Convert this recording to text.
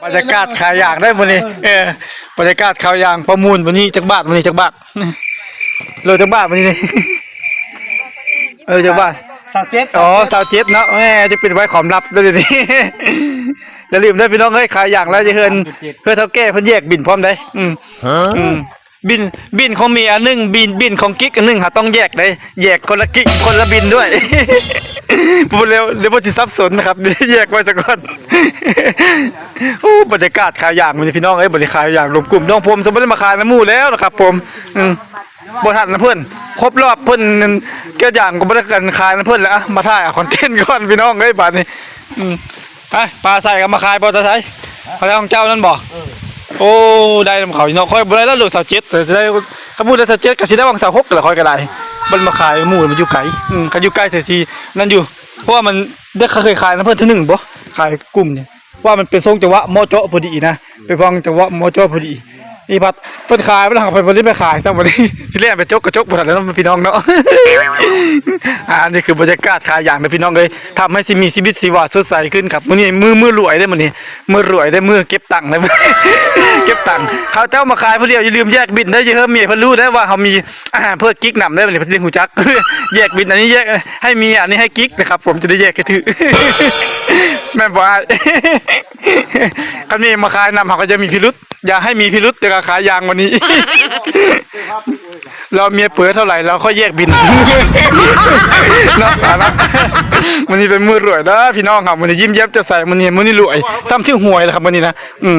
ບັນຍາກາດຂາຍຢາງໄດ໋ມື້ນີ້ ເອີ ບັນຍາກາດຂາຍຢາງປະມູນມື້ນີ້ ຈັກບາດມື້ນີ້ ຈັກບາດ ໂລຈັກບາດມື້ນີ້ ເອີ ຈັກບາດ ຊາວເຈັດ ອໍ ຊາວເຈັດເນາະ ແໝ່ ຈະເປັນໄວ້ຄວາມລັບເດີ້ດຽວນີ້ ຢ່າລືມເດີ້ພີ່ນ້ອງເອີຍ ຂາຍຢາງແລ້ວຈະເຮືອນ ເຮືອນເຖົ້າແກ່ເພິ່ນແຍກບິນພ້ອມໄດ໋ ອືມ ອືມ ບິນ ບິນຂອງເມຍອັນໜຶ່ງ ບິນ ບິນຂອງກິກອັນໜຶ່ງ ເຮົາຕ້ອງແຍກເດ້ ແຍກຄົນລະກິກ ຄົນລະບິນດ້ວຍ ບໍ່ແລ້ວ ດຽວບໍ່ຊິສັບສົນນະຄັບ ແຍກໄວ້ສາກ່ອນ ໂອ້ ບັນຍາກາດຂາຍຢາງມື້ນີ້ພີ່ນ້ອງເອີຍ ບັນຍາກາດຂາຍຢາງລວມກຸ່ມ ນ້ອງພົມສະບໍ່ໄດ້ມາຂາຍນຳໝູ່ແລ້ວນະຄັບຜົມ ອືມ ບໍ່ທັນນະເພິ່ນ ຄົບຮອບເພິ່ນ ກຽດຢາງກໍບໍ່ໄດ້ກັນຂາຍນຳເພິ່ນແລ້ວ ອະ ມາຖ່າຍເອົາຄອນເທັນກ່ອນພີ່ນ້ອງເອີຍ ບາດນີ້ ອືມ ໄປ ປາໃສກໍມາຂາຍບໍ່ຕາໃສ ຂາຍຂອງເຈົ້ານັ້ນບໍ່ ເອີ ໂອ້ ໄດ້ນຳເຂົາເນາະ ຂ້ອຍບໍ່ໄດ້ແລ້ວໂລຊາວເຈັດ ແຕ່ຊິໄດ້ ຄັນໝູ່ໄດ້ຊາວເຈັດກໍຊິໄດ້ຫວັງຊາວຫົກແຫຼະ ຂ້ອຍກໍໄດ້ ມັນມາຂາຍໝູ່ມັນຢູ່ໄກ ອືມ ຄັນຢູ່ໃກ້ໃສ່ຊິນັ້ນຢູ່ ເພາະວ່າມັນໄດ້ ເຄີຍຂາຍນຳເພິ່ນເທື່ອໜຶ່ງບໍ່ ຂາຍກຸ່ມນີ້ ວ່າມັນເປັນຊົງຈັງຫວະເໝາະເຈາະພໍດີນະ ເປັນຂອງຈັງຫວະເໝາະເຈາະພໍດີ ນີ້ພັດເພິ່ນຂາຍໄປແລ້ວ ຂ້ອຍບໍ່ໄດ້ໄປຂາຍຊ້ຳບັດນີ້ ຊິແລ່ນໄປຈົກກະຈົກບໍ່ທັນແລ້ວເນາະພີ່ນ້ອງເນາະ ອ່າ ອັນນີ້ຄືບັນຍາກາດຂາຍຢາງເດີ້ພີ່ນ້ອງເອີຍ ທຳໃຫ້ຊິມີຊີວິດຊີວາສົດໃສຂຶ້ນຄັບ ມື້ນີ້ມື້ ມື້ລວຍເດີ້ມື້ນີ້ ມື້ລວຍເດີ້ ມື້ເກັບຕັງເດີ້ ເກັບຕັງ ເຂົາເຈົ້າມາຂາຍຜູ້ດຽວ ຢ່າລືມແຍກບິນເດີ້ ຢ່າເຮີ້ເມຍເພິ່ນຮູ້ເດີ້ວ່າເຮົາມີ ອ່າ ເພື່ອກິກນຳເດີ້ ບັດນີ້ເພິ່ນຊິຮູ້ຈັກ ແຍກບິນ ອັນນີ້ແຍກໃຫ້ເມຍ ອັນນີ້ໃຫ້ກິກນະຄັບ ຜົມຈະໄດ້ແຍກໃຫ້ຖືກ ແມ່ນບໍ່ອ້າຍ? ຄັນເມຍມາຂາຍນຳ ເຮົາກໍຈະມີພິລຸດ ຢ່າໃຫ້ມີພິລຸດ ແຕ່ກໍຂາຍຢາງວັນນີ້ ລອເມຍເປີເທົ່າໃດ ລາວຄ່ອຍແຍກບິນ ເນາະ ເອົາລະ ມື້ນີ້ເປັນມື້ລວຍເດີ້ພີ່ນ້ອງເຮົາ ມື້ນີ້ຍິ້ມແຍ້ມແຈ່ມໃສ ມື້ນີ້ ມື້ນີ້ລວຍ ຊ້ຳຖືກຫວຍແລ້ວຄັບ ມື້ນີ້ນະ ອືມ